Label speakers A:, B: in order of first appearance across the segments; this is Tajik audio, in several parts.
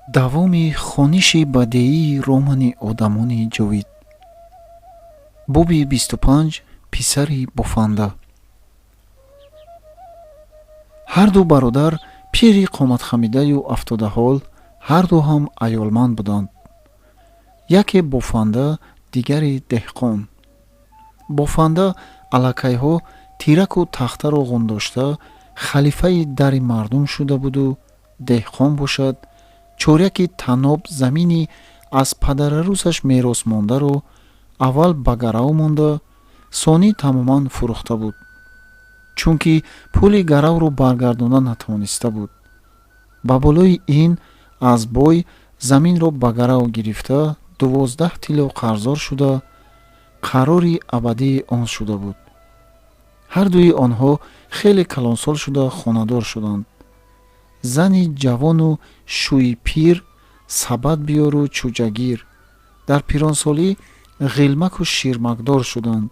A: Давоми хониши бадеии романи Одамони ҷовид. Боби 25. Писари бофанда. Ҳарду бародар пири қоматхамидаю афтодаҳол, ҳарду ҳам аёлманд буданд. Яке бофанда, дигаре деҳқон. Бофанда аллакайҳо тираку тахтаро ғундошта, халифаи дари мардум шуда буду, деҳқон бошад, чоряки таноб замини аз падарарӯсаш мерос мондаро аввал ба гарав монда, сонӣ тамоман фурӯхта буд, чунки пули гаравро баргардонда натавониста буд. Ба болои ин, аз бой заминро ба гарав гирифта, 12 тилло қарздор шуда, қарори абадии он шуда буд. Ҳардуи онҳо хеле калонсол шуда, хонадор шуданд. Зани ҷавону шӯи пир, сабад биёру чӯҷагир, дар пиронсолӣ ғилмаку ширмакдор шуданд.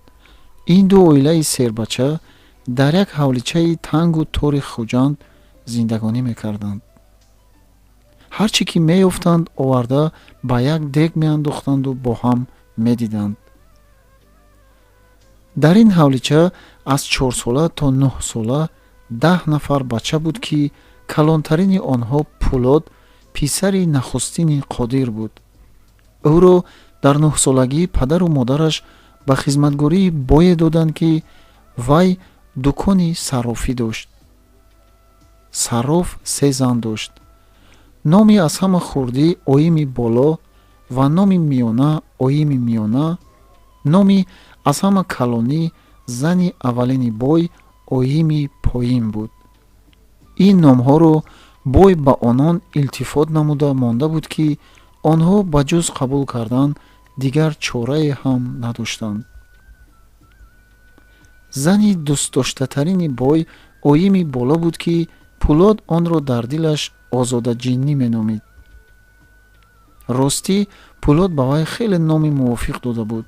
A: Ин ду оилаи сербача дар як ҳавличаи тангу тори Хуҷанд зиндагонӣ мекарданд. Ҳар чӣ ки меёфтанд, оварда ба як дег меандохтанду бо ҳам медиданд. Дар ин ҳавлича аз 4сола то 9сола 10 нафар бача буд, ки калонтарини онҳо Пулод, писари нахустини Қодир буд. Ӯро дар 9солагӣ падару модараш ба хизматгории бое доданд, ки вай дукони саррофӣ дошт. Сарроф се зан дошт. Номи аз ҳама хурдӣ Оими Боло ва номи миёна Оими Миёна, номи аз ҳама калонӣ, зани аввалини бой, Оими Поин буд. Ин номҳоро бой ба онон илтифот намуда монда буд, ки онҳо ба ҷуз қабул кардан дигар чорае ҳам надоштанд. Зани дӯстдоштатарини бой Оими Боло буд, ки Пулод онро дар дилаш Озодаҷиннӣ меномид. Ростӣ, Пулод ба вай хеле номи мувофиқ дода буд.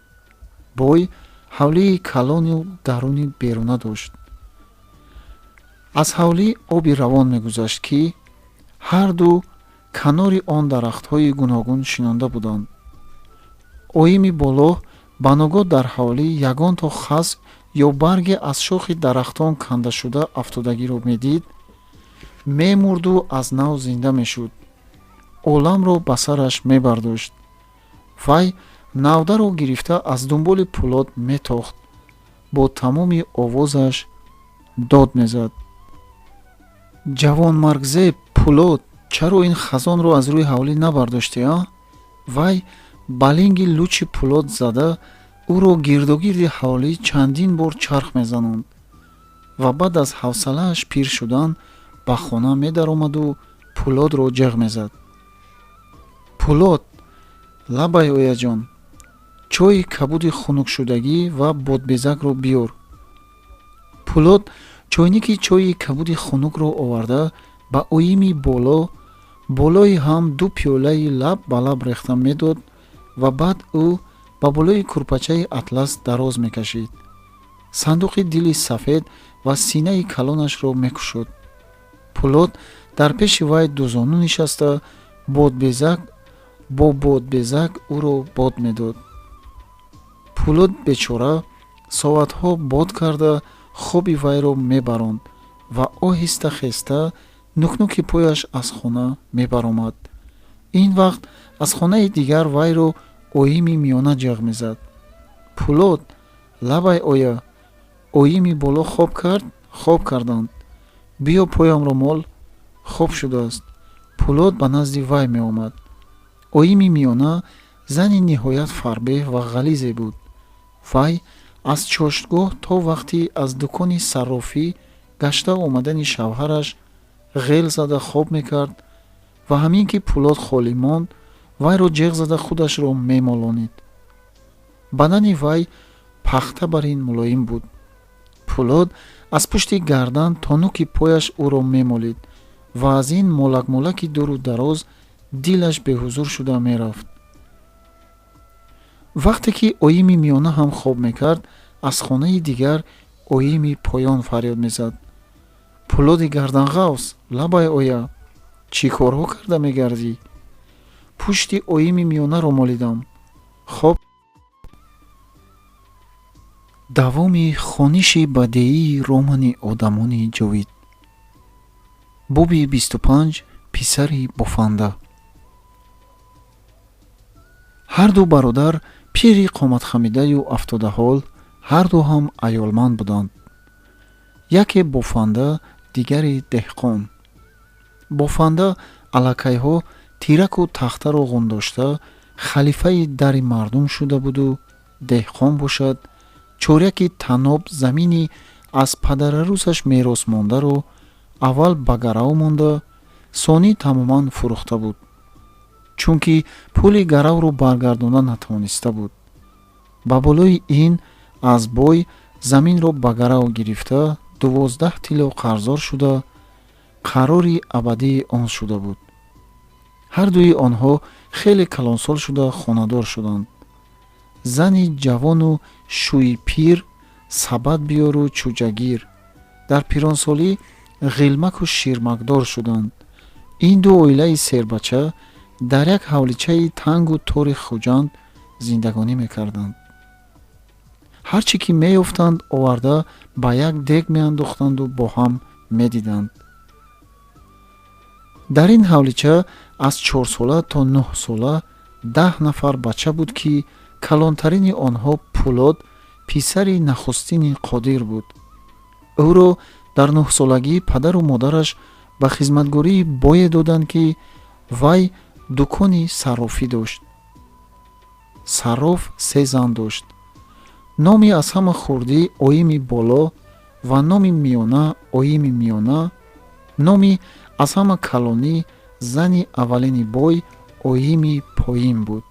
A: Бой ҳавлии калону даруни беруна дошт. Аз ҳавлӣ оби равон мегузашт, ки ҳарду канори он дарахтҳои гуногун шинонда буданд. Оими Боло баногоҳ дар ҳавлӣ ягон то хас ё барге аз шохи дарахтон кандашуда афтодагиро медид, мемурду аз нав зинда мешуд, оламро ба сараш мебардошт. Вай навдаро гирифта, аз дунболи Пулод метохт, бо тамоми овозаш дод мезад: «Ҷавонмаргзеб Пулод, чаро ин хазонро аз рӯи ҳавлӣ набардоштӣ, а?» Вай ба линги лучи Пулод зада, ӯро гирдогирди ҳавлӣ чандин бор чарх мезанонд ва баъд аз ҳавсалааш пир шудан ба хона медаромаду Пулодро ҷеғ мезад: «Пулод!» «Лабай, ояҷон!» «Чойи кабуди хунукшудагӣ ва бодбезакро биёр!» Пулод чойники чойи кабуди хунукро оварда, ба Оими Боло болои ҳам ду пиёлаи лаб ба лаб рехта медод ва баъд ӯ ба болои курпачаи атлас дароз мекашид, сандуқи дили сафед ва синаи калонашро мекушод. Пулод дар пеши вай дузону нишаста, бодбезак бо бодбезак ӯро бод медод. Пулод бечора соатҳо бод карда, хоби вайро мебаронд ва оҳиста хеста, нукнуки пояш аз хона мебаромад. Ин вақт аз хонаи дигар вайро Оими Миёна ҷеғ мезад: «Пулод!» «Лабай, оя!» «Оими Боло хоб кард?» «Хоб карданд!» «Биё, поямро мол, хоб шудааст». Пулод ба назди вай меомад. Оими Миёна зани ниҳоят фарбеҳ ва ғализе буд. Вай аз чоштгоҳ то вақти аз дукони саррофӣ гашта омадани шавҳараш ғел зада хоб мекард ва ҳамин ки Пулод холӣ монд, вайро ҷеғ зада, худашро мемолонид. Бадани вай пахта бар ин мулоим буд. Пулод аз пушти гардан то нуки пояш ӯро мемолид ва аз ин молакмолаки дуру дароз дилаш беҳузур шуда мерафт. Вақте ки Оими Миёна ҳам хоб мекард, аз хонаи дигар Оими Поён фарёд мезад: «Пулоди гарданғавс!» «Лабай, оя!» «Чӣ корҳо карда мегардӣ?» Пушти оими миёнаро молидам. Хоб. Давоми хониши бадеии романи одамони ҷовид. Боби 25. Писари бофанда. Ҳарду бародар пири қоматхамидаю афтодаҳол, ҳарду ҳам аёлманд буданд. Яке бофанда, дигаре деҳқон. Бофанда аллакайҳо тираку тахтаро ғундошта халифаи дари мардум шуда буду, деҳқон бошад, чоряки таноб замини аз падарарӯсаш мерос мондаро аввал ба гарав монда, сонӣ тамоман фурӯхта буд, чунки пули гаравро баргардонда натавониста буд. Ба болои ин аз бой заминро ба гарав гирифта 12 тилло қарздор шуда, қарори абадии он шуда буд. Ҳардуи онҳо хеле калонсол шуда хонадор шуданд. Зани ҷавону шӯи пир, сабад биёру чӯҷагир, дар пиронсолӣ ғилмаку ширмакдор шуданд. Ин ду оилаи сербача дар як ҳавличаи тангу тори Хуҷанд зиндагонӣ мекарданд. Ҳар чӣ ки меёфтанд, оварда ба як дег меандохтанду бо ҳам медиданд. Дар ин ҳавлича аз 4сола то 9сола 10 нафар бача буд, ки калонтарини онҳо Пулод, писари нахустини Қодир буд. Ӯро дар 9солагӣ падару модараш ба хизматгории бое доданд, ки вай дукони саррофӣ дошт. Сарроф се зан дошт. Номи аз ҳама хурдӣ Оими Боло ва номи миёна Оими Миёна, номи аз ҳама калонӣ, зани аввалини бой, Оими Поин буд.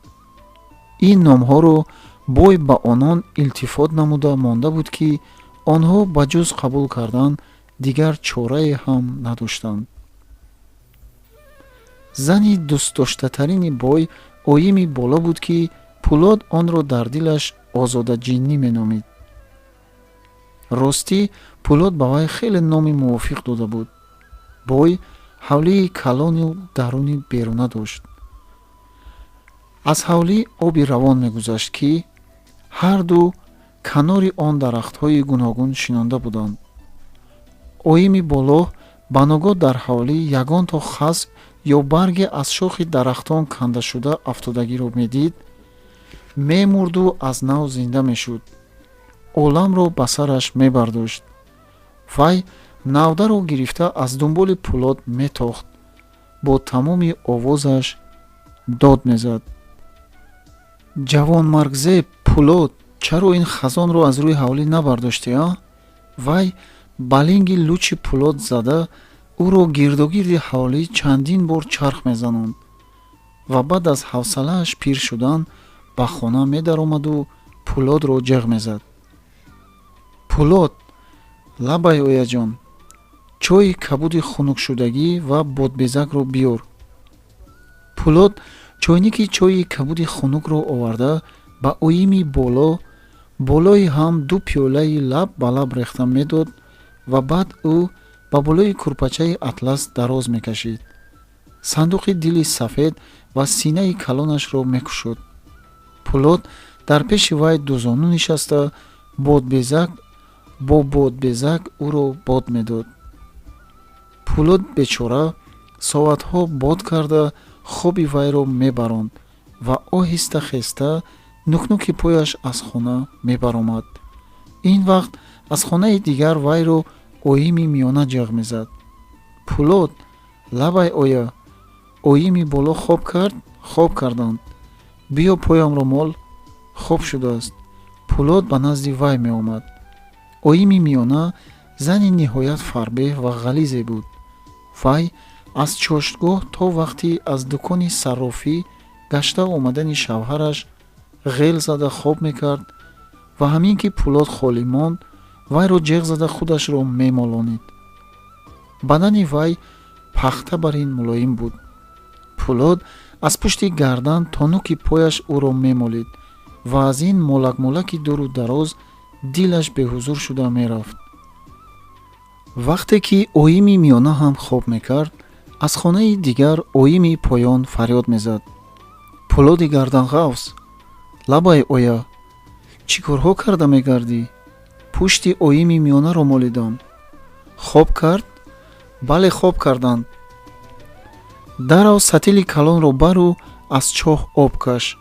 A: Ин номҳоро бой ба онон илтифот намуда монда буд, ки онҳо ба ҷуз қабул кардан дигар чорае ҳам надоштанд. Зани дӯстдоштатарини бой Оими Боло буд, ки Пулод онро дар дилаш Озодаҷиннӣ меномид. Ростӣ, Пулод ба вай хеле номи мувофиқ дода буд. Бой ҳавлии калону даруни беруна дошт. Аз ҳавлӣ оби равон мегузашт, ки ҳарду канори он дарахтҳои гуногун шинонда буданд. Оими Боло баногоҳ дар ҳавлӣ ягон то хас ё барге аз шохи дарахтон кандашуда афтодагиро медид, мемурду аз нав зинда мешуд, оламро ба сараш мебардошт. Вай навдаро гирифта аз дунболи Пулод метохт, бо тамоми овозаш дод мезад: «Ҷавонмаргзеб Пулод, чаро ин хазонро аз рӯи ҳавлӣ набардоштӣ, а?» Вай балинги лучи Пулод зада, ӯро гирдогирди ҳавлӣ чандин бор чарх мезанонд ва баъд аз ҳавсалааш пир шудан ба хона медаромаду Пулодро ҷеғ мезад: «Пулод, лабай, ояҷон, чойи кабуди хунукшудагӣ ва бодбезакро биёр». Пулод чойники чойи кабуди хунукро оварда ба Оими Боло болои ҳам ду пиёлаи лаб ба лаб рехта медод ва баъд ӯ ба болои курпачаи атлас дароз мекашид, сандуқи дили сафед ва синаи калонашро мекушод. Пулод дар пеши вай дузону нишаста, бодбезак бо бодбезак ӯро бод медод. Пулод бечора соатҳо бод карда хоби вайро мебаронд ва оҳиста хеста нукнуки пояш аз хона мебаромад. Ин вақт аз хонаи дигар вайро Оими Миёна ҷеғ мезад: «Пулод, лабай, оя, Оими Боло хоб кард? Хоб карданд. Биё, поямро мол, хоб шудааст». Пулод ба назди вай меомад. Оими Миёна зани ниҳоят фарбеҳ ва ғализе буд. Вай аз чоштгоҳ то вақти аз дукони саррофӣ гашта омадани шавҳараш ғел зада хоб мекард ва ҳамин ки Пулод холӣ монд, вайро ҷеғ зада худашро мемолонид. Бадани вай пахта бар ин мулоим буд. Пулод аз пушти гардан то нуки пояш ӯро мемолид ва аз ин молакмолаки дуру дароз дилаш беҳузур шуда мерафт. Вақте ки Оими Миёна ҳам хоб мекард, аз хонаи дигар Оими Поён фарёд мезад: Пулоди гарданғавс, лабай оя, чӣ корҳо карда мегардӣ? Пушти оими миёнаро молидам. Хоб кард? Бале, хоб карданд. Дарав сатили калонро бару аз чоҳ об каш.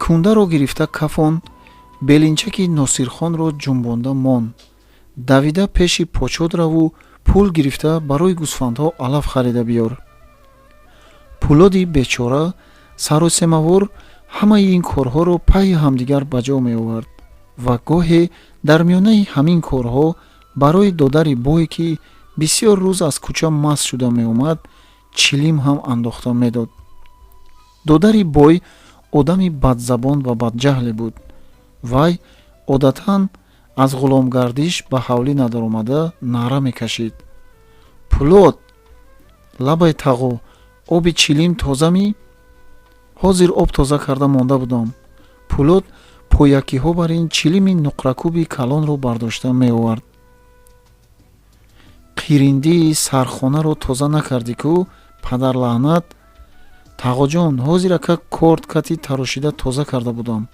A: Кундаро гирифта кафон, белинчаки Носирхонро ҷунбонда мон. Давида пеши почод раву пул гирифта барои гӯсфандҳо алаф харида биёр. Пулоди бечора саросемавор ҳамаи ин корҳоро пайи ҳамдигар ба ҷо меовард ва гоҳе дар миёнаи ҳамин корҳо барои додари бой, ки бисёр рӯз аз кӯча маст шуда меомад, чилим ҳам андохта медод. Додари бой одами бадзабон ва бадҷаҳле буд. Вай одатан аз ғуломгардиш ба ҳавлӣ надаромада наъра мекашид: «Пулод, лабай тағо, оби чилим тозамӣ? Ҳозир об тоза карда монда будам». Пулод поякиҳо бар ин чилими нуқракӯби калонро бардошта меовард. «Қириндии сархонаро тоза накардӣ ку, падарлаънат?» «Тағоҷон, ҳозир ака корд кати тарошида тоза карда будам.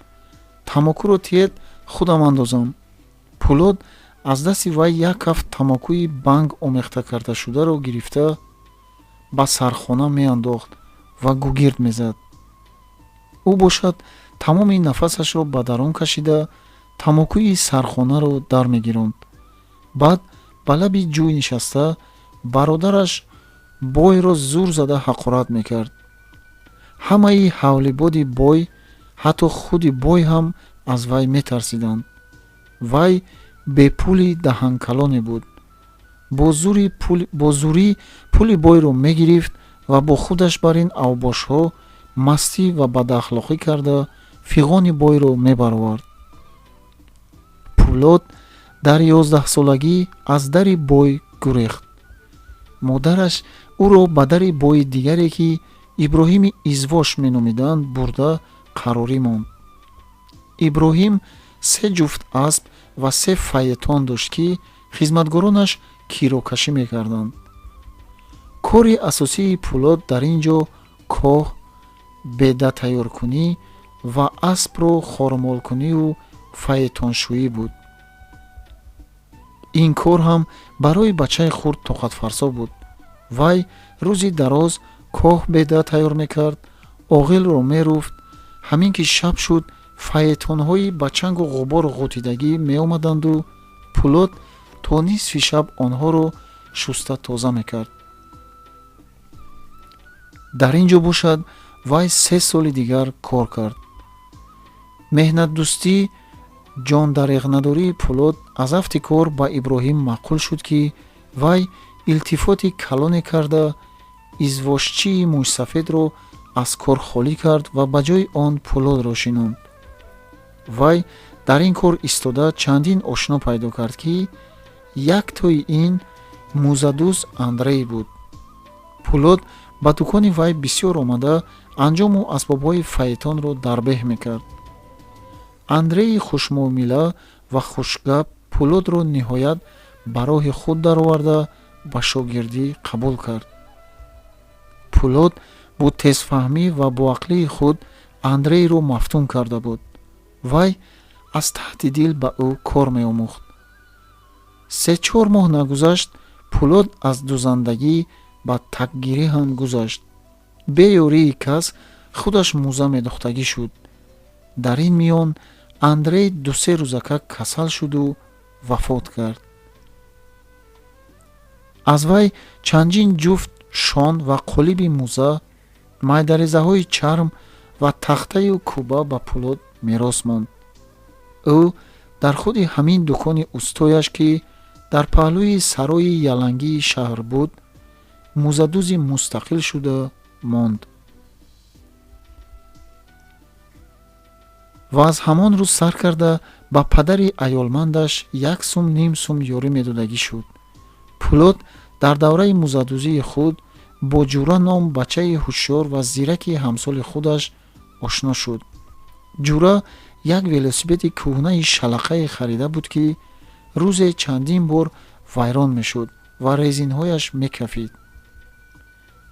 A: Тамокуро тиед, худам андозам». Пулод аз дасти вай як кафт тамокуи банг омехта кардашударо гирифта ба сархона меандохт ва гугирд мезад. Ӯ бошад тамоми нафасашро ба дарун кашида тамокуи сархонаро дар мегиронд. Баъд ба лаби ҷӯй нишаста бародараш бойро зур зада ҳақорат мекард. Ҳамаи ҳавлибоди бой, ҳатто худи бой ҳам аз вай метарсиданд. Вай бепули даҳанкалоне буд. Бо зурӣ пули бойро мегирифт ва бо худаш бар ин авбошҳо мастӣ ва бадахлоқӣ карда фиғони бойро мебаровард. Пулод дар 11-солагӣ аз дари бой гурехт. Модараш ӯро ба дари бои дигаре, ки Иброҳими Извош меномиданд, бурда қарорӣ монд. Иброҳим 3 ҷуфт асп ва 3 фаетон дошт, ки хизматгоронаш кирокашӣ мекарданд. Кори асосии Пулод дар ин ҷо коҳ, беда тайёркунӣ ва аспро хормолкунию фаетоншӯӣ буд. Ин кор ҳам барои бачаи хурд тоқатфарсо буд. Вай рӯзи дароз коҳ беда тайёр мекард, оғилро меруфт. Ҳамин ки шаб шуд, фаетонҳои ба чангу ғубору ғутидагӣ меомаданду Пулод то нисфи шаб онҳоро шуста тоза мекард. Дар ин ҷо бошад вай 3 соли дигар кор кард. Меҳнатдӯстӣ, ҷондареғнадории Пулод аз афти кор ба Иброҳим маъқул шуд, ки вай илтифоти калоне карда извозчии мӯйсафедро аз кор холӣ кард ва ба ҷои он Пулодро шинонд. Вай дар ин кор истода чандин ошно пайдо кард, ки яктои ин мӯзадӯз Андрей буд. Пулод ба дукони вай бисёр омада анҷому асбобҳои фаетонро дарбеҳ мекард. Андреи хушмуомила ва хушгап Пулодро ниҳоят ба роҳи худ дароварда ба шогирдӣ қабул кард. Пулод бо тезфаҳмӣ ва боақлии худ Андрейро мафтун карда буд. Вай аз таҳти дил ба ӯ кор меомӯхт. 3-4 моҳ нагузашт, Пулод аз дузандагӣ ба такгирӣ ҳам гузашт. Бе ёрии кас худаш мӯза медухтагӣ шуд. Дар ин миён Андрей 2-3 рӯзака касал шуду вафот кард. Аз вай чандин ҷуфт шон ва қолиби мӯза, майдарезаҳои чарм ва тахтаю кӯба ба Пулод мерос монд. Ӯ дар худи ҳамин дукони устояш, ки дар паҳлӯи сарои ялангии шаҳр буд, мӯзадӯзи мустақил шуда монд. Ва аз ҳамон рӯз сар карда ба падари аёлмандаш 1 сум ним сум ёрӣ медодагӣ шуд. Пулод дар давраи мӯзадӯзии худ бо Ҷура ном бачаи ҳушёр ва зираки ҳамсоли худаш ошно шуд. Ҷура як велосипеди кӯҳнаи шалақае харида буд, ки рӯзе чандин бор вайрон мешуд ва резинҳояш мекафид.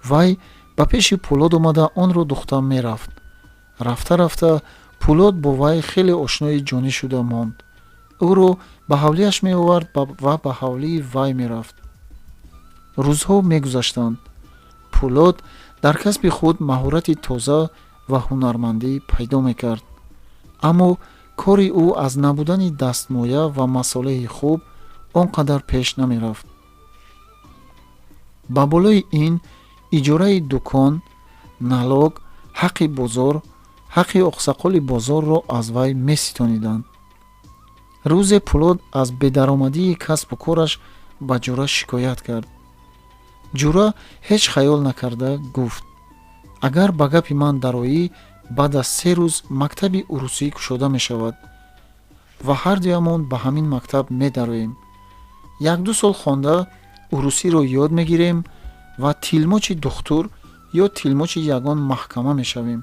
A: Вай ба пеши Пулод омада онро духта мерафт. Рафта рафта Пулод бо вай хеле ошнои ҷонӣ шуда монд. Ӯро ба ҳавлиаш меовард ва ба ҳавлии вай мерафт. Рӯзҳо мегузаштанд. Пулод дар касби худ маҳорати тоза ва ҳунармандӣ пайдо мекард. Аммо кори ӯ аз набудани дастмоя ва масолеҳи хуб он қадар пеш намерафт. Ба болои ин иҷораи дукон, налог, ҳаққи бозор, ҳаққи оқсақоли бозорро аз вай меситониданд. Рӯзе Пулод аз бедаромадии касбу кораш ба Ҷура шикоят кард. Ҷура ҳеҷ хаёл накарда гуфт: агар ба гапи ман дароӣ, баъд аз 3 рӯз мактаби урусӣ кушода мешавад ва ҳардуямон ба ҳамин мактаб медароем. 1-2 сол хонда урусиро ёд мегирем ва тилмочи духтур ё тилмочи ягон маҳкама мешавем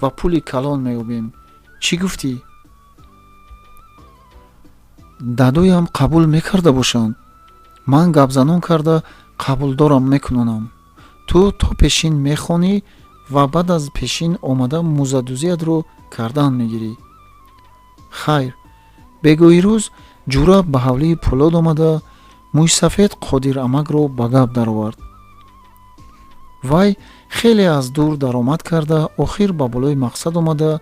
A: ва пули калон меёбем. Чӣ гуфтӣ? Дадоям қабул мекарда бошанд. Ман гапзанон карда қабулдорам мекунонам. Ту то пешин мехонӣ ва баъд аз пешин омада музадузиятро кардан мегирӣ. Хайр, бегоҳи рӯз Ҷура ба ҳавлии Пулод омада мӯйсафед Қодирамакро ба гап даровард. Вай хеле аз дур даромад карда, охир ба болои мақсад омада,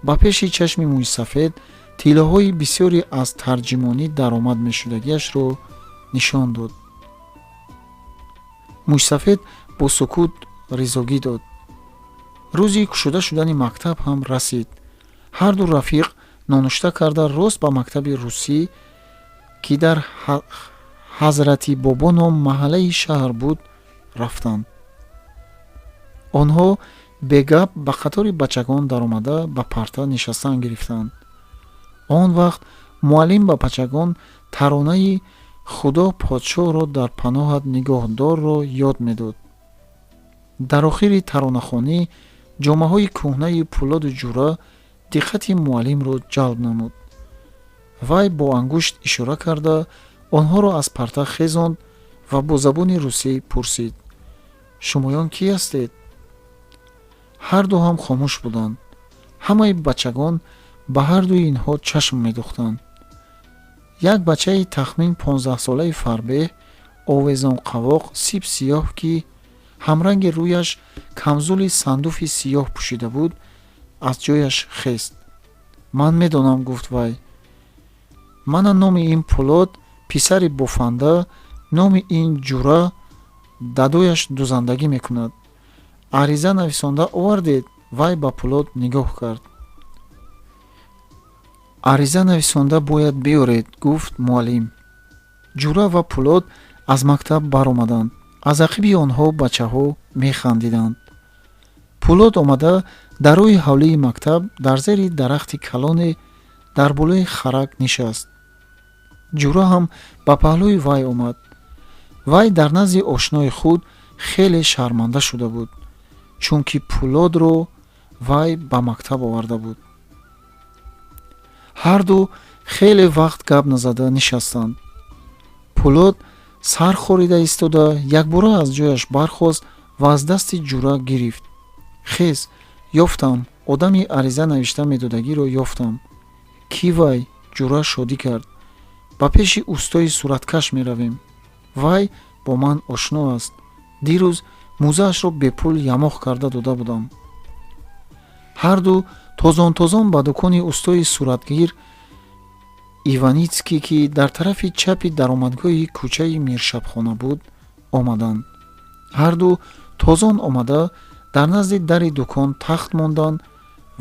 A: ба пеши чашми мӯйсафед тиллоҳои бисёре аз тарҷимонӣ даромад мешудагиашро нишон дод. Мӯйсафед бо сукут ризогӣ дод. Рӯзи кушода шудани мактаб ҳам расид. Ҳарду рафиқ нонушта карда рост ба мактаби русӣ, ки дар Ҳазрати Бобо ном маҳаллаи шаҳр буд, рафтанд. Онҳо бегап ба қатори бачагон даромада ба парта нишастан гирифтанд. Он вақт муаллим ба бачагон таронаи Худо подшоҳро дар паноҳат нигоҳдорро ёд медод. Дар охири таронахонӣ ҷомаҳои кӯҳнаи Пулоду Ҷура диққати муаллимро ҷалб намуд. Вай бо ангушт ишора карда онҳоро аз парта хезонд ва бо забони русӣ пурсид: шумоён кӣ ҳастед? Ҳарду ҳам хомӯш буданд. Ҳамаи бачагон ба ҳардуи инҳо чашм медухтанд. Як бачаи тахмин 15-солаи фарбеҳ, овезонқавоқ, сиб сиёҳ, ки ҳамранги рӯяш камзули сандуфи сиёҳ пӯшида буд, аз ҷояш хест. Ман медонам, гуфт вай. Мана номи ин Пулод, писари бофанда, номи ин Ҷура, дадояш дузандагӣ мекунад. Ариза нависонда овардед? Вай ба Пулод нигоҳ кард. Ариза нависонда бояд биёред, гуфт муаллим. Ҷура ва Пулод аз мактаб баромаданд. Аз ақиби онҳо бачаҳо механдиданд. Пулод омада дар рӯи ҳавлии мактаб дар зери дарахти калоне дар болои харак нишаст. Ҷура ҳам ба паҳлӯи вай омад. Вай дар назди ошнои худ хеле шарманда шуда буд, чунки Пулодро вай ба мактаб оварда буд. Ҳарду хеле вақт гап назада нишастанд. Пулод сар хорида истода якбора аз ҷояш бархост ва аз дасти Ҷура гирифт. Хез, ёфтам, одами ариза навишта медодагиро ёфтам. Кӣ вай? Ҷура шодӣ кард. Ба пеши устои сураткаш меравем. Вай бо ман ошно аст. Дирӯз мӯзаашро бепул ямоқ карда дода будам. Ҳарду тозон-тозон ба дукони устои суратгир Иваницкий, ки дар тарафи чапи даромадгоҳи кӯчаи Миршабхона буд, омаданд. Ҳарду тозон омада дар назди дари дукон тахт монданд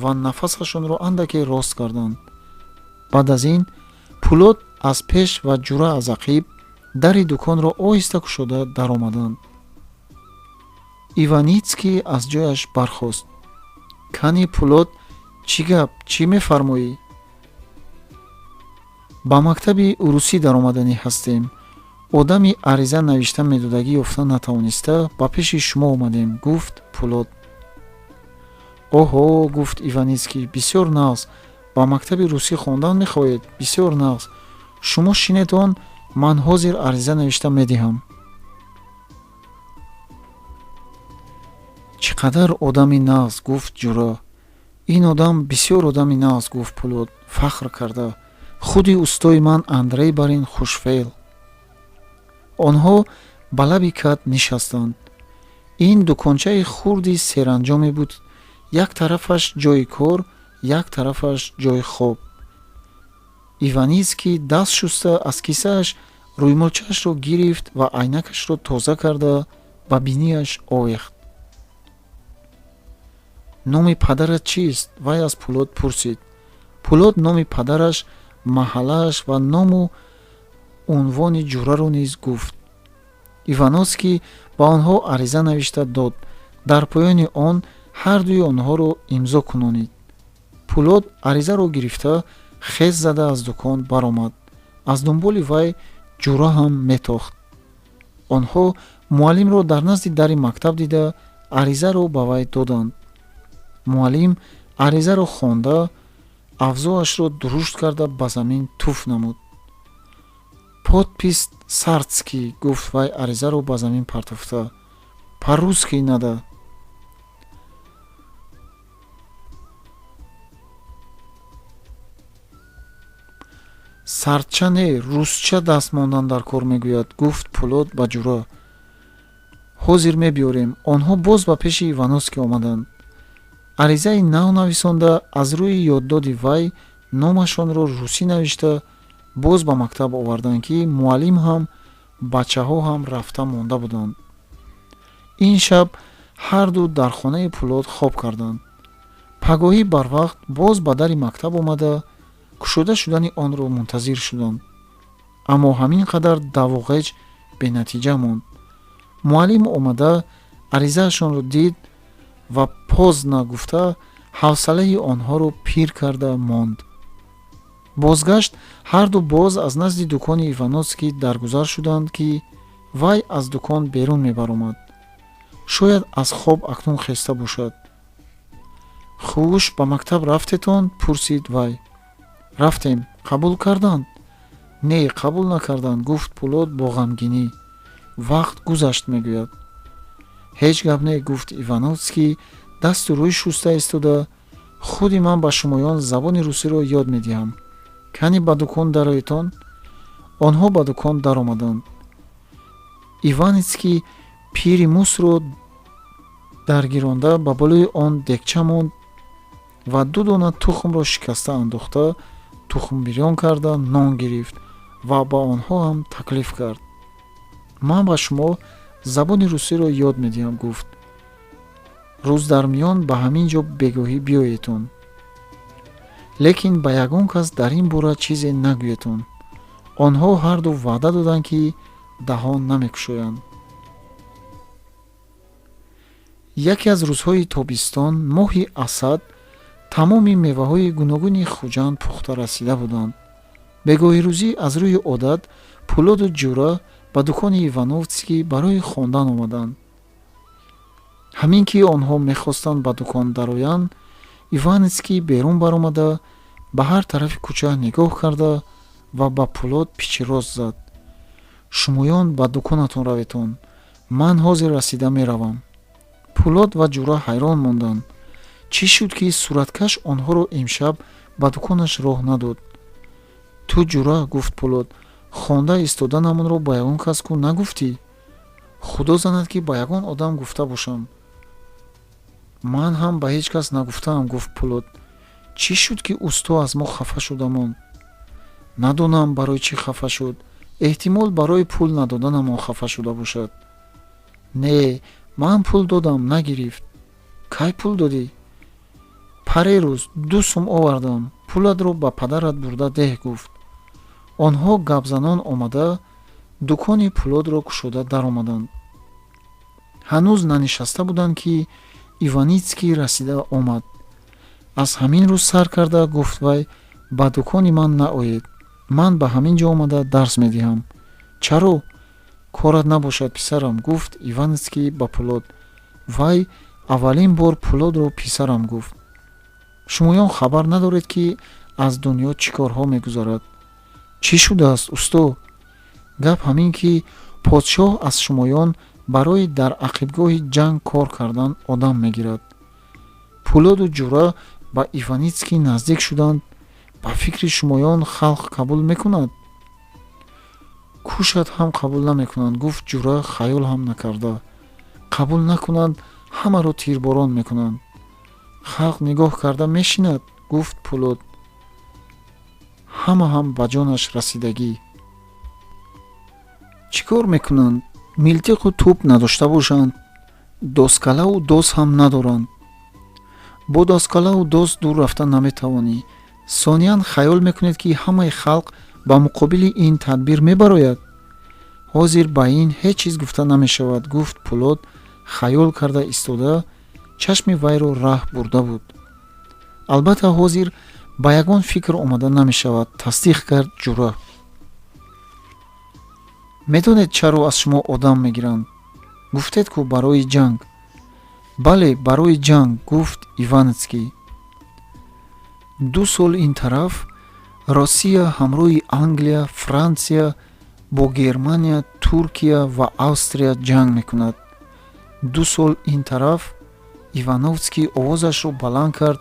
A: ва нафасашонро андаке рост карданд. Баъд аз ин Пулод аз пеш ва Ҷура аз ақиб дари дуконро оҳиста кушода даромаданд. Иваницкий аз ҷояш бархост. Кани Пулод, чӣ гап, чӣ мефармоӣ? Ба мактаби урусӣ даромаданӣ ҳастем. Одами ариза навишта медодагӣ ёфта натавониста ба пеши шумо омадем, гуфт Пулод. Оҳо, гуфт Иваницкий, бисёр нағз. Ба мактаби русӣ хондан мехоҳед? Бисёр нағз. Шумо шинед он, ман ҳозир ариза навишта медиҳам. Чӣ қадар одами нағз, гуфт Ҷура. Ин одам бисёр одами нағз, гуфт Пулод фахр карда. Худи устои ман Андрей бар ин хушфеъл. Онҳо ба лаби кат нишастанд. Ин дукончаи хурди серанҷоме буд, як тарафаш ҷои кор, як тарафаш ҷои хоб. Иваницкий даст шуста, аз кисааш рӯймолчаашро гирифт ва айнакашро тоза карда, ба бинияш овехт. Номи падарат чист? Вай аз Пулод пурсид. Пулод номи падараш, маҳаллааш ва ному унвони ҷураро низ гуфт. Ивановский ба онҳо ариза навишта дод, дар поёни он ҳардуи онҳоро имзо кунонид. Пулод аризаро гирифта, хез зада аз дукон баромад. Аз дунболи вай ҷура ҳам метохт. Онҳо муаллимро дар назди дари мактаб дида, аризаро ба вай доданд. Муаллим аризаро хонда, авзоашро дурушт карда, ба замин туф намуд. Подпись сартский, гуфт вай аризаро ба замин партофта. По-русски надо. Сартча не, русча даст мондан дар кор мегӯяд, гуфт Пулод ба ҷура. Ҳозир мебиёрем. Онҳо боз ба пеши Ивановский омаданд. Аризаи нав нависонда, аз рӯи ёддоди вай номашонро русӣ навишта, боз ба мактаб оварданд, ки муаллим ҳам, бачаҳо ҳам рафта монда буданд. Ин шаб ҳарду дар хонаи Пулод хоб карданд. Пагоҳӣ барвақт боз ба дари мактаб омада, кушода шудани онро мунтазир шуданд. Аммо ҳамин қадар даву ғеҷ бенатиҷа монд. Муаллим омада, аризаашонро дид ва поздно гуфта, ҳавсалаи онҳоро пир карда монд. Бозгашт ҳарду боз аз назди дукони Ивановский даргузар шуданд, ки вай аз дукон берун мебаромад. Шояд аз хоб акнун хеста бошад. Хуш, ба мактаб рафтетон? Пурсид вай. Рафтем. Қабул карданд? Не, қабул накарданд, гуфт Пулод бо ғамгинӣ. Вақт гузашт, мегӯяд. Ҳеҷ гап не, гуфт Ивановский дасту рӯй шуста истода. Худи ман ба шумоён забони русиро ёд медиҳам. Кани ба дукон дароедтон. Онҳо ба дукон даромаданд. Иваницкий пири мусро даргиронда, ба болои он дегча монд ва ду дона тухмро шикаста андохта, тухмбирён карда, нон гирифт ва ба онҳо ҳам таклиф кард. Ман ба шумо забони русиро ёд медиҳам, гуфт. Рӯз дар миён ба ҳамин ҷо бегоҳӣ биёедтон, лекин ба ягон кас дар ин бора чизе нагӯедтон. Онҳо ҳарду ваъда доданд, ки даҳон намекушоянд. Яке аз рӯзҳои тобистон, моҳи асад, тамоми меваҳои гуногуни Хуҷанд пухта расида буданд. Бегоҳирӯзӣ аз рӯи одат Пулоду Ҷура ба дукони Ивановский барои хондан омаданд. Ҳамин ки онҳо мехостанд ба дукон дароянд, Иваницкий берун баромада, ба ҳар тарафи кӯча нигоҳ карда ва ба Пулод пичирост зад. Шумоён ба дуконатон раветон, ман ҳозир расида меравам. Пулод ва Ҷура ҳайрон монданд. Чӣ шуд, ки сураткаш онҳоро имшаб ба дуконаш роҳ надод? Ту, Ҷура, гуфт Пулод, хонда истоданамонро ба ягон кас ку нагуфтӣ? Худо занад, ки ба ягон одам гуфта бошам. Ман ҳам ба ҳеҷ кас нагуфтаам, гуфт Пулод. Чӣ шуд, ки усто аз мо хафа шуда монд? Надонам, барои чӣ хафа шуд. Эҳтимол, барои пул надоданамон хафа шуда бошад. Не, ман пул додам, нагирифт. Кай пул додӣ? Парерӯз 2 сум овардам. Пулатро ба падарат бурда деҳ, гуфт. Онҳо гапзанон омада, дукони Пулодро кушода даромаданд. Ҳанӯз нанишаста буданд, ки Иваницкий расида омад. Аз ҳамин рӯз сар карда, гуфт вай, ба дукони ман наоед. Ман ба ҳамин ҷо омада дарс медиҳам. Чаро? Корат набошад, писарам, гуфт Иваницкий ба Пулод. Вай аввалин бор Пулодро писарам гуфт. Шумоён хабар надоред, ки аз дунё чӣ корҳо мегузарад. Чӣ шудааст, усто? Гап ҳамин, ки подшоҳ аз шумоён барои дар ақибгоҳи ҷанг кор кардан одам мегирад. Пулоду Ҷура Ба Иваницкий наздик шуданд. Ба фикри шумоён халқ қабул мекунад? Кушад ҳам қабул намекунанд, гуфт Ҷура хаёл ҳам накарда. Қабул накунанд, ҳамаро тирборон мекунанд. Халқ нигоҳ карда мешинад, гуфт Пулод. Ҳама ҳам ба ҷонаш расидагӣ. Чӣ кор мекунанд? Милтиқу тӯб надошта бошанд, доскалаву дос ҳам надоранд. Бо доскалаву дос дур рафта наметавонӣ. Сониян хаёл мекунед, ки ҳамаи халқ ба муқобили ин тадбир мебарояд? Ҳозир ба ин ҳеҷ чиз гуфта намешавад, гуфт Пулод хаёл карда истода, чашми вайро раҳ бурда буд. Албатта, ҳозир ба ягон фикр омада намешавад, тасдиқ кард Ҷура. Медонед, чаро аз шумо одам мегиранд? Гуфтед ку, барои ҷанг. Бале, барои ҷанг, гуфт Иваницкий. 2 сол ин тараф Россия ҳамроҳи Англия, Франсия бо Германия, Туркия ва Австрия ҷанг мекунад. 2 сол ин тараф. Ивановский овозашро баланд кард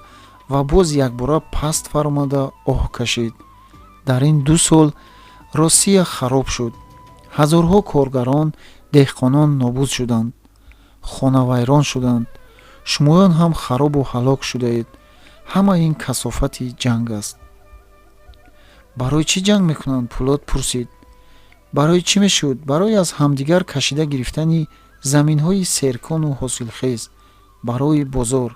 A: ва боз якбора паст фаромада оҳ кашид. Дар ин 2 сол Россия хароб шуд. Ҳазорҳо коргарон, деҳқонон нобуд шуданд, хонавайрон шуданд. Шумоён ҳам харобу ҳалок шудаед. Ҳама ин касофати ҷанг аст. Барои чӣ ҷанг мекунанд? Пулод пурсид. Барои чӣ мешуд? Барои аз ҳамдигар кашида гирифтани заминҳои серкону ҳосилхез, барои бозор.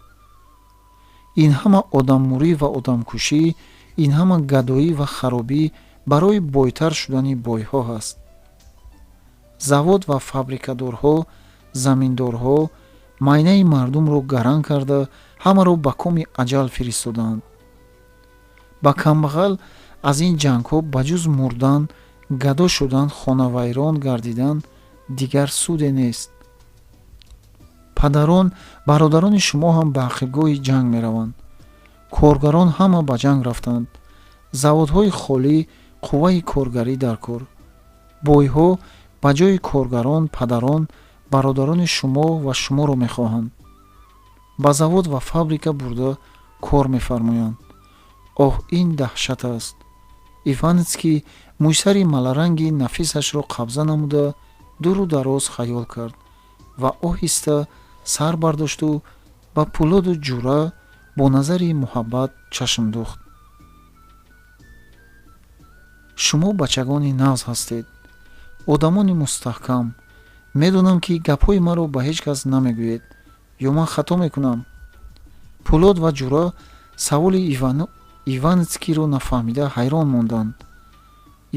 A: Ин ҳама одаммурӣ ва одамкушӣ, ин ҳама гадоӣ ва харобӣ барои бойтар шудани бойҳо ҳаст. Завод ва фабрикадорҳо, заминдорҳо майнаи мардумро гаранг карда, ҳамаро ба коми аҷал фиристодаанд. Ба камбағал аз ин ҷангҳо ба ҷуз мурдан, гадо шудан, хонавайрон гардидан дигар суде нест. Падарон, бародарони шумо ҳам ба ақибгоҳи ҷанг мераванд. Коргарон ҳама ба ҷанг рафтанд. Заводҳои холӣ, қувваи коргарӣ дар кор. Бойҳо ба ҷои коргарон, падарон, бародарони шумо ва шуморо мехоҳанд. Ба завод ва фабрика бурда кор мефармоянд. Оҳ, ин даҳшат аст. Иваницкий мӯйсари маларанги нафисашро қабза намуда дуру дароз хаёл кард ва оҳиста сар бардошту ба Пулоду Ҷура бо назари муҳаббат чашм духт. Шумо бачагони нағз ҳастед, одамони мустаҳкам. Медонам, ки гапҳои маро ба ҳеҷ кас намегӯед. Ё ман хато мекунам? Пулод ва Ҷура саволи Иваницкийро нафаҳмида ҳайрон монданд.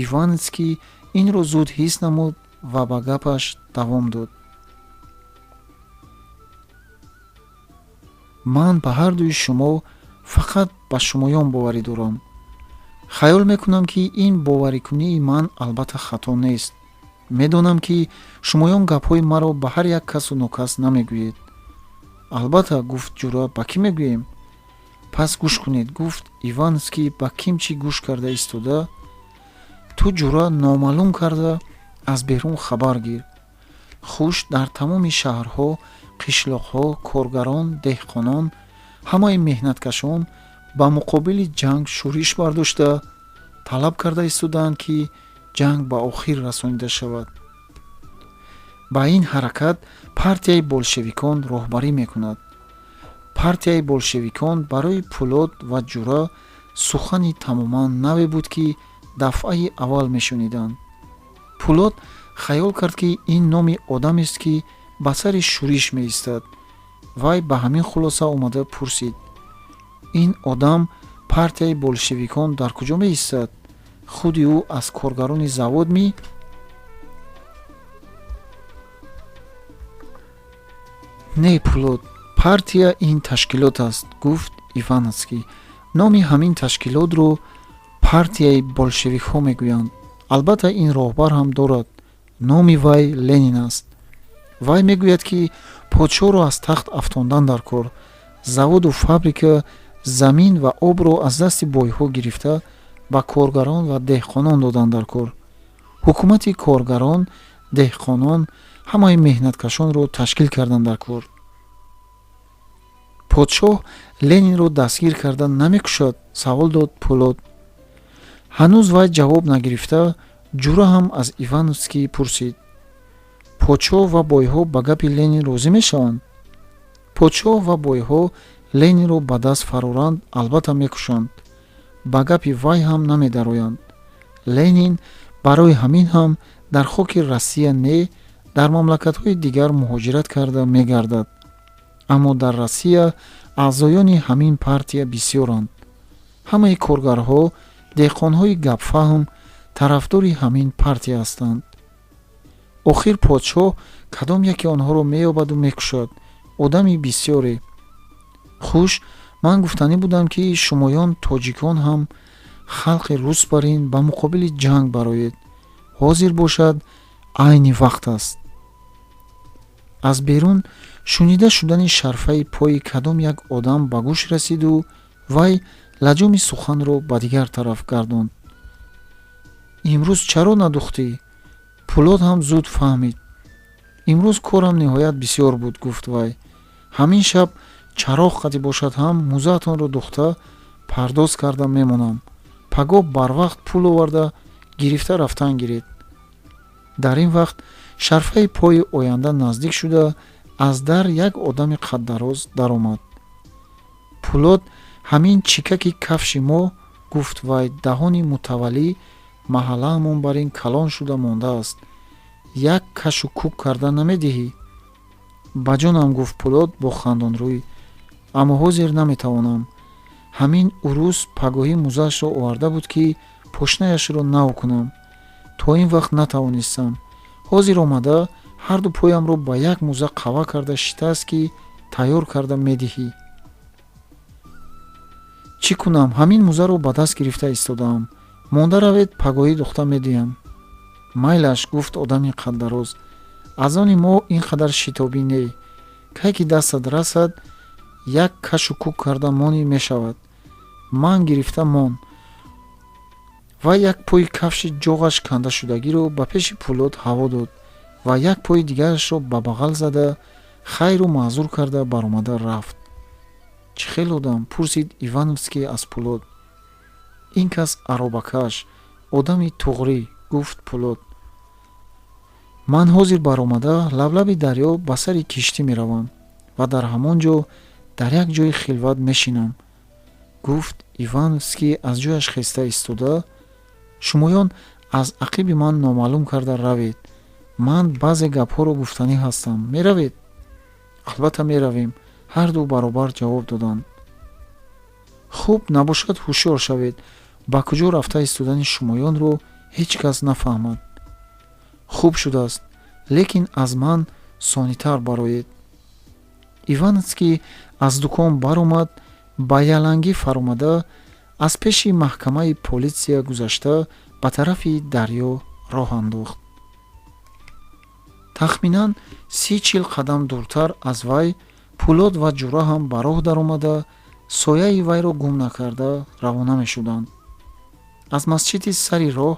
A: Иваницкий инро зуд ҳис намуд ва ба гапаш давом дод. Ман ба ҳардуи шумо, фақат ба шумоён боварӣ дорам. Хаёл мекунам, ки ин боварикунии ман албатта хато нест. Медонам, ки шумоён гапҳои маро ба ҳар як касу нокас намегӯед. Албатта, гуфт Ҷура, ба кӣ мегӯем? Пас гӯш кунед, гуфт Иванский ба кимчи гӯш карда истода. Ту, Ҷура, номаълум карда аз берун хабар гир. Хуш дар тамоми шаҳрҳо, қишлоқҳо, коргарон, деҳқонон, ҳамаи меҳнаткашон ба муқобили ҷанг шӯриш бардошта талаб карда истодаанд, ки ҷанг ба охир расонида шавад. Ба ин ҳаракат партияи болшевикон роҳбарӣ мекунад. Партияи болшевикон барои Пулод ва Ҷура сухани тамоман наве буд, ки дафъаи аввал мешуниданд. Пулод хаёл кард, ки ин номи одамест, ки ба сари шӯриш меистад. Вай ба ҳамин хулоса омада пурсид: ин одам партияи болшевикон дар куҷо меистад? Худи ӯ аз коргарони завод ми? Не, Пулод, партия ин ташкилот аст, гуфт Ивановский. Номи ҳамин ташкилотро партияи болшевикҳо мегӯянд. Албатта, ин роҳбар ҳам дорад. Номи вай Ленин аст. Вай мегӯяд, ки подшоҳро аз тахт афтондан дар кор, заводу фабрика, замин ва обро аз дасти бойҳо гирифта ба коргарон ва деҳқонон додан дар кор. Ҳукумати коргарон, деҳқонон, ҳамаи меҳнаткашонро ташкил кардан дар кор. Подшоҳ Ленинро дастгир карда намекушад? Савол дод Пулод. Ҳанӯз вай ҷавоб нагирифта, Ҷура ҳам аз Ивановский пурсид: подшоҳ ва бойҳо ба гапи Ленин розӣ мешаванд? Подшоҳ ва бойҳо Ленинро ба даст фароранд, албатта мекушанд. Ба гапи вай ҳам намедароянд. Ленин барои ҳамин ҳам дар хоки Россия не, дар мамлакатҳои дигар муҳоҷират карда мегардад. Аммо дар Россия аъзоёни ҳамин партия бисёранд. Ҳамаи коргарҳо, деҳқонҳои гапфаҳм тарафдори ҳамин партия ҳастанд. Охир подшоҳ кадом яке онҳоро меёбаду мекушад? Одами бисёре. Хуш, ман гуфтанӣ будам, ки шумоён тоҷикон ҳам халқи рус бар ин ба муқобили ҷанг бароед. Ҳозир бошад, айни вақт аст. Аз берун шунида шудани шарфаи пои кадом як одам ба гӯш расиду вай лаҷоми суханро ба дигар тараф гардонд. Имрӯз чаро надухтӣ? Пулод ҳам зуд фаҳмид. Имрӯз корам ниҳоят бисёр буд, гуфт вай. Ҳамин шаб чароғ қатӣ бошад ҳам музаатонро духта пардоз карда мемонам. Пагоҳ барвақт пул оварда гирифта рафтан гиред. Дар ин вақт шарфаи пои оянда наздик шуда, аз дар як одами қаддароз даромад. Пулод ҳамин чикаки кафши мо, гуфт вай, даҳони мутаваллӣ маҳаллаамон бар ин калон шуда мондааст. Як кашу кук карда намедиҳӣ? Ба ҷонам, гуфт Пулод бо хандонрӯй, аммо ҳозир наметавонам. Ҳамин урус пагоҳӣ музаашро оварда буд, ки пошнаяшро нав кунам. То ин вақт натавонистам. Ҳозир омада ҳарду поямро ба як муза қава карда шитааст, ки тайёр карда медиҳӣ. Чӣ кунам? Ҳамин музаро ба даст гирифта истодаам. Монда равед, пагоҳӣ духта медиҳам. Майлаш, гуфт одами қаддароз, аз они мо ин қадар шитобӣ не. Кай ки дастат расад, як кашу кук карда монӣ мешавад. Ман гирифта мон. Вай як пои кафши ҷоғаш кандашудагиро ба пеши Пулод ҳаво дод ва як пои дигарашро ба бағал зада, хайру маъзур карда баромада рафт. Чӣ хел одам? Пурсид Ивановский аз Пулод. Ин кас аробакаш, одами туғрӣ, гуфт Пулод. Ман ҳозир баромада лаблаби дарё ба сари киштӣ меравам ва дар ҳамон ҷо дар як ҷои хилват мешинам, гуфт Ивановский аз ҷояш хеста истода. Шумоён аз ақиби ман номаълум карда равед. Ман баъзе гапҳоро гуфтанӣ ҳастам. Меравед? Албатта меравем, ҳарду баробар ҷавоб доданд. Хуб, набошад ҳушёр шавед. Ба куҷо рафта истодани шумоёнро ҳеҷ кас нафаҳмад. Хуб шудааст, лекин аз ман сонитар бароед. Ивановский аз дукон баромад, ба ялангӣ фаромада, аз пеши маҳкамаи политсия гузашта ба тарафи дарё роҳ андохт. Тахминан 30-40 қадам дуртар аз вай Пулод ва Ҷура ҳам ба роҳ даромада, сояи вайро гум накарда равона мешуданд. Аз масҷиди сари роҳ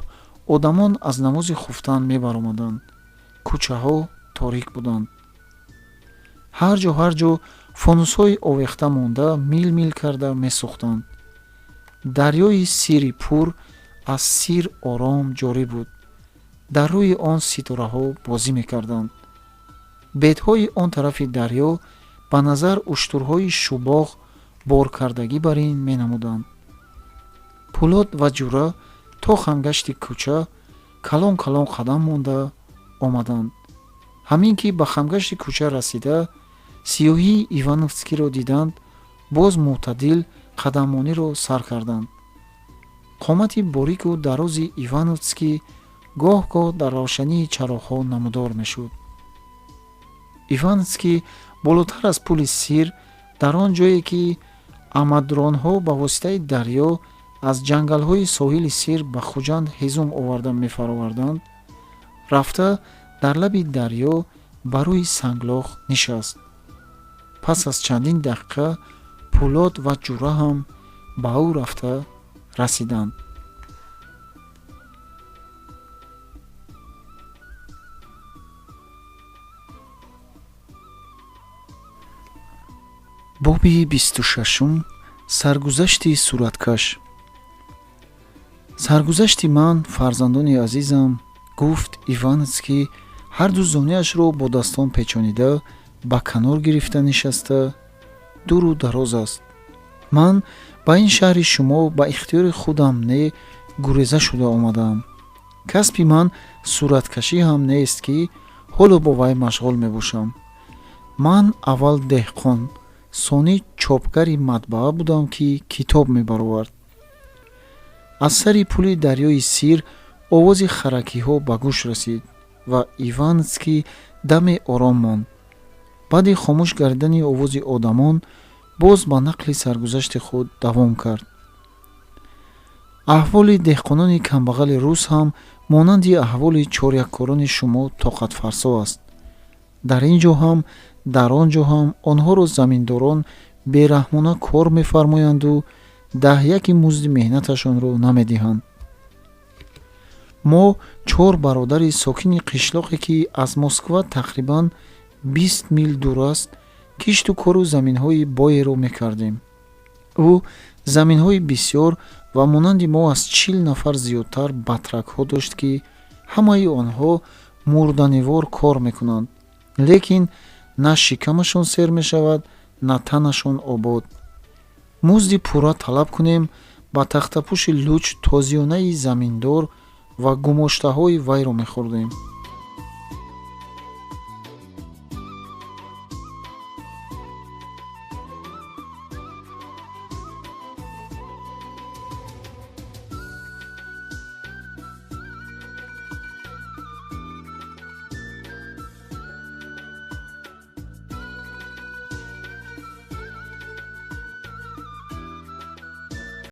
A: одамон аз намози хуфтан мебаромаданд. Кӯчаҳо торик буданд. Ҳар ҷо ҳар ҷо фонусҳои овехта монда мил мил карда месӯхтанд. Дарёи сири пур аз сир ором ҷорӣ буд. Дар рӯи он ситораҳо бозӣ мекарданд. Бедҳои он тарафи дарё ба назар уштурҳои шубоғ боркардагӣ бар ин менамуданд. Пулод ва Ҷура то хамгашти кӯча калон калон қадам монда омаданд. Ҳамин ки ба хамгашти кӯча расида, сиёҳии Ивановскиро диданд, боз мӯътадил қадаммониро сар карданд. Қомати борику дарози Ивановский гоҳ-гоҳ дар равшании чароғҳо намудор мешуд. Ивановский болотар аз пули сир, дар он ҷое ки амадронҳо ба воситаи дарё аз ҷангалҳои соҳили сир ба Хуҷанд ҳезум оварда мефароварданд, рафта дар лаби дарё ба рӯи санглох нишаст. Пас аз чандин дақиқа Пулод ва Ҷура ҳам ба ӯ рафта расиданд. Боби 26-ум. Саргузашти сураткаш. Саргузашти ман, фарзандони азизам, гуфт Иванский, ҳарду зонуяшро бо дастон печонида, ба канор гирифта нишаста, дуру дароз аст. Ман ба ин шаҳри шумо ба ихтиёри худам не, гуреза шуда омадаам. Касби ман сураткашӣ ҳам нест, ки ҳоло бо вай машғул мебошам. Ман аввал деҳқон, сонӣ чопгари матбаа будам, ки китоб мебаровард. Аз сари пули дарёи Сир овози харакиҳо ба гӯш расид ва Иванский даме ором монд. Баъди хомӯш гардидани овози одамон боз ба нақли саргузашти худ давом кард. Аҳволи деҳқонони камбағали рус ҳам монанди аҳволи чоряккорони шумо тоқатфарсо аст. Дар ин ҷо ҳам, дар он ҷо ҳам онҳоро заминдорон бераҳмона кор мефармоянду даҳяки музди меҳнаташонро намедиҳанд. Мо чор бародари сокини қишлоқе, ки аз Москва тақрибан 20 мил дур аст, кишту кору заминҳои боеро мекардем. Ӯ заминҳои бисёр ва монанди мо аз 40 нафар зиёдтар батракҳо дошт, ки ҳамаи онҳо мурданивор кор мекунанд, лекин на шикамашон сер мешавад, на танашон обод. Музди пурра талаб кунем, ба тахтапӯши луч тозиёнаи заминдор ва гумоштаҳои вайро мехӯрдем.